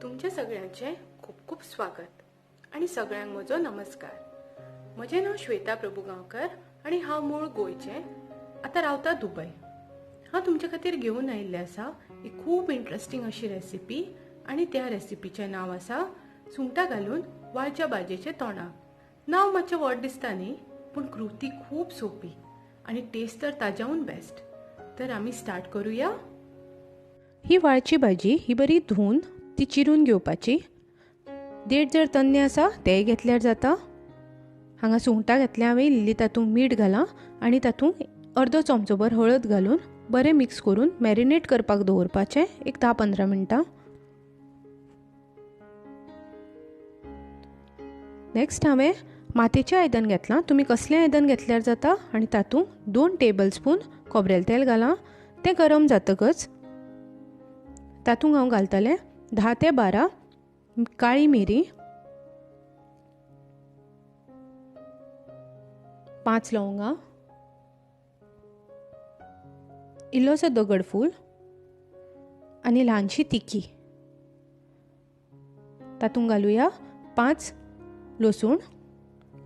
तुमच्या सगळ्यांचे खूब खूब स्वागत आनी सगळ्यांक म्हजो नमस्कार. म्हजें नांव श्वेता प्रभुगांवकर आनी हांव मूळ गोंयचें, आतां रावता दुबय. हांव तुमचे खातीर घेवन आयिल्लें आसा एक खूब इंट्रस्टींग अशी रेसिपी आनी त्या रेसिपीचें नांव आसा सुंगटां घालून वाळच्या भाजयेचें तोंडाक. नांव मातशें व्हड दिसता न्ही, पूण कृती खूब सोंपी आनी टेस्ट तर ताज्याहून बेस्ट. तर आमी स्टार्ट करूया. ही वाळची भाजी ही बरी धुवन ती चिरून घेवपाची. देड जर तन्ने आसा तेय घेतल्यार जाता. हांगा सुंगटां घेतल्या हांवें इल्ली, तातूंत मीठ घालां आनी तातूंत अर्दो चमचोभर हळद घालून बरें मिक्स करून मॅरिनेट करपाक दवरपाचें एक 10-15 मिनटां. नेक्स्ट हांवें मातयेचें आयदन घेतलां, तुमी कसलें आयदन घेतल्यार जाता. आनी तातूंत 2 टेबलस्पून खोबरेल तेल घालां. तें गरम जातकच तातूंत हांव घालतलें 10 ते 12 काळी मिरी, 5 लवंगां, इल्लोसो दगडफूल आनी ल्हानशी तिखी. तातूंत घालुया 5 लसूण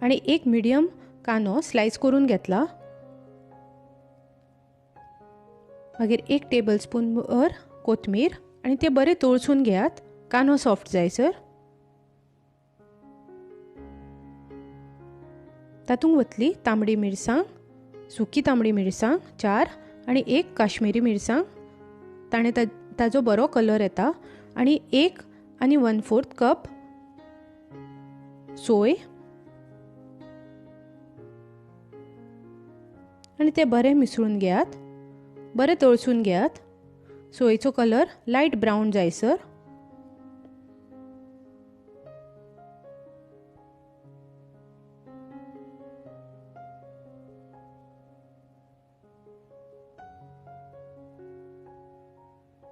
आनी एक मिडियम कांदो स्लायस करून घेतला. मागीर 1 टेबलस्पून भर कोथमीर आनी ते बरे तळसून घेयात, कांदो सॉफ्ट जायसर. तातूंत वतली तांबडी मिरसांग, सुकी तांबडी मिरसांग 4 आनी 1 काश्मीरी मिरसांग, ताणें ताजो बरो कलर येता. आनी 1 1/4 कप सोय आनी ते बरे मिसळून घेयात, बरे तळसून घेयात. सोयेचो कलर लायट ब्रावन जायसर.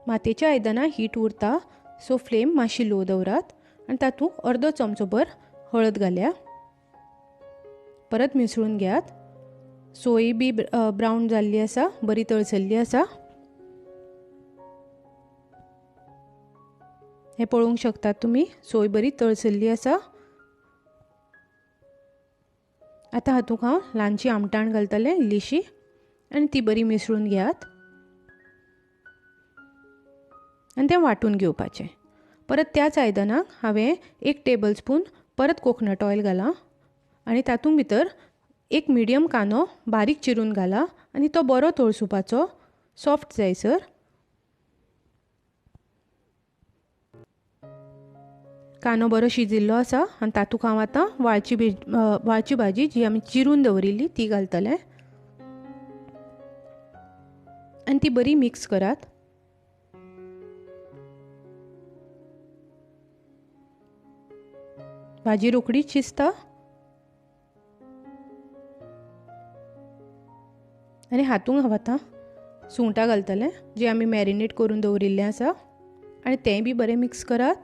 मातयेच्या आयदनां हीट उरता, सो फ्लेम मातशी लो दवरात आनी तातूंत अर्दो चमचोभर हळद घालया. परत मिसळून घेयात. सोय बी ब्रावन जाल्ली आसा, बरी तळसल्ली आसा, हें पळोवंक शकतात तुमी. सोय बरी तळसल्ली आसा. आतां हातूंत हांव ल्हानशी आमटाण घालतलें इल्लीशी आनी ती बरी मिसळून घेयात आनी तें वांटून घेवपाचें. परत त्याच आयदनाक हांवें 1 टेबलस्पून परत कोकोनट ऑयल घालां आनी तातूंत भितर 1 मिडियम कांदो बारीक चिरून घाला आनी तो बरो तळसुपाचो, सॉफ्ट जायसर. कांदो बरो शिजिल्लो आसा आनी तातूंत हांव आतां वाळची भाजी जी आमी चिरून दवरिल्ली ती घालतलें आनी ती बरी मिक्स करात. भाजी रोखडीच शिजता आनी हातूंत हांव आतां सुंगटां घालतलें जी आमी मॅरिनेट करून दवरिल्लें आसा आनी तें बी बरें मिक्स करात.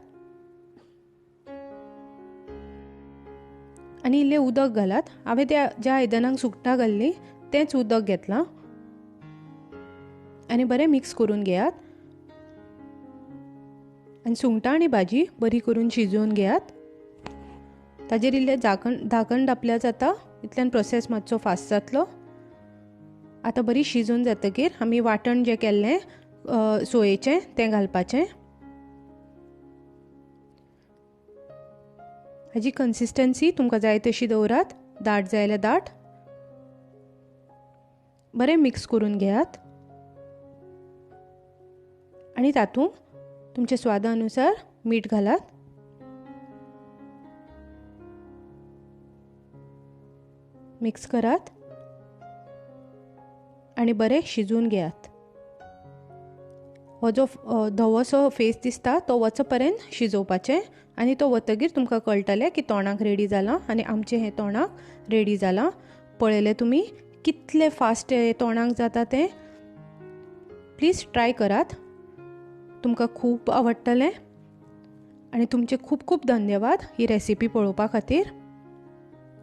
आनी इल्लें उदक घालात. हांवें त्या ज्या आयदनाक सुंगटां घाल्लीं तेंच उदक घेतलां आनी बरें मिक्स करून घेयात आनी सुंगटां आनी भाजी बरी करून शिजोवन घेयात. ताजेर इल्लें धाकण धापल्यार जाता, इतल्यान प्रोसेस मातसो फास्ट जातलो. आतां बरी शिजोवन जातकीर आमी वांटण जें केल्लें सोयेचें तें घालपाचें. हाजी कन्सिस्टन्सी तुमकां जाय तशी दवरात, दाट जाय जाल्यार दाट. बरें मिक्स करून घेयात आनी तातूंत तुमच्या स्वादा अनुसार मीठ घालात. मिक्स करात आनी बरें शिजोवन घेयात. हो जो धवोसो फेस दिसता तो वच पर्यंत शिजोवपाचें आनी तो वतगीर तुमकां कळटलें की तोंडाक रेडी जालां. आनी आमचें हें तोंडाक रेडी जालां. पळयलें तुमी कितलें फास्ट हें तोंडाक जाता तें. प्लीज ट्राय करात, तुमकां खूब आवडटलें. आनी तुमचें खूब खूब धन्यवाद ही रेसिपी पळोवपा खातीर.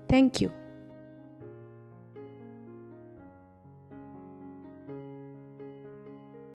Thank you.